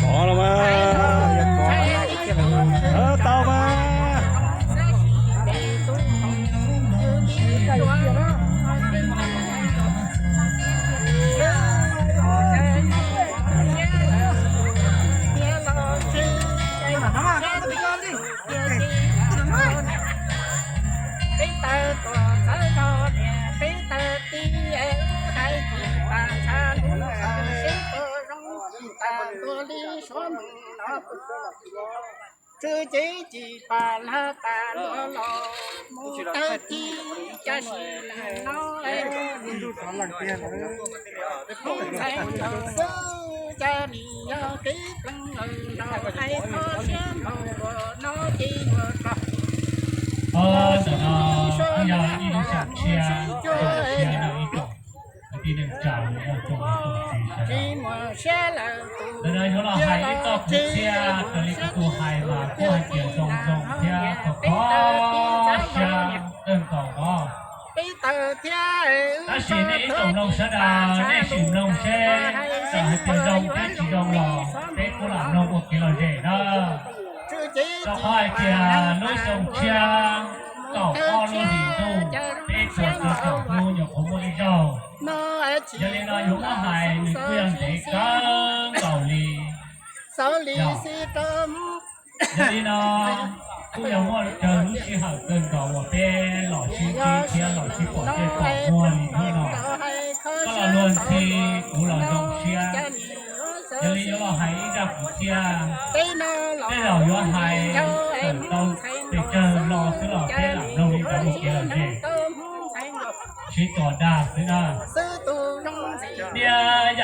Có rồi mà. Ờ, tao mà. Peb tawg tuam txawv zog niam, peb tawg tib es lub hais tsis tas ntsha lub qhov sib tuaj zoo tas ntua li suav mus no. Tswv Cev Cim Pam Lag tas luag los mus tawg ci, cas sim neej no es ntxhais nraug xwb cas nim yog kev pleev lawm nrog hais kho siab npaum luag no ces yuav rau. Ntawm no yog ib lub xyoo tshiab, xyoo tshiab no ib tsoom kwv tij neej tsa, ib tsoom niam tsoom txiv sawv daws. Ntawm no yuav los hais ib txoj kwv txhiaj raws li kuv tus hais mas kuj hais tias zoo zoo thiab kho kho siab kawg nkaus no. Tab sis nej ib tsoom mloog sawv daws, nej sim mloog seb txawm hais tias zoo thiab tsis zoo los peb kuj lam mloog ua kev lom zem na. Rau qhov hais tias lub xyoo tshiab kaum ob lub hlis ntuj, peb txhua tus tsoom hlub nyuam qhuav muaj ib zaug. Yog li no yuav muab hais nws kuj yog ntev kawg nkaus li. Yog li no kuj yog muaj raws lub sij hawm kawg nkaus uas peb los sib ntsib thiab los sib pom tej pom muag li hnub no. Koj los luag ntxhi, kuv los zoo siab. Yog li yuav los hais ib zaj kwv txhiaj, tej zaum yuav hais tawm tau pes tsawg lo xwb los peb lam mloog li ntawd ua kev lom zem. Sib tua dag xwb na. Niaj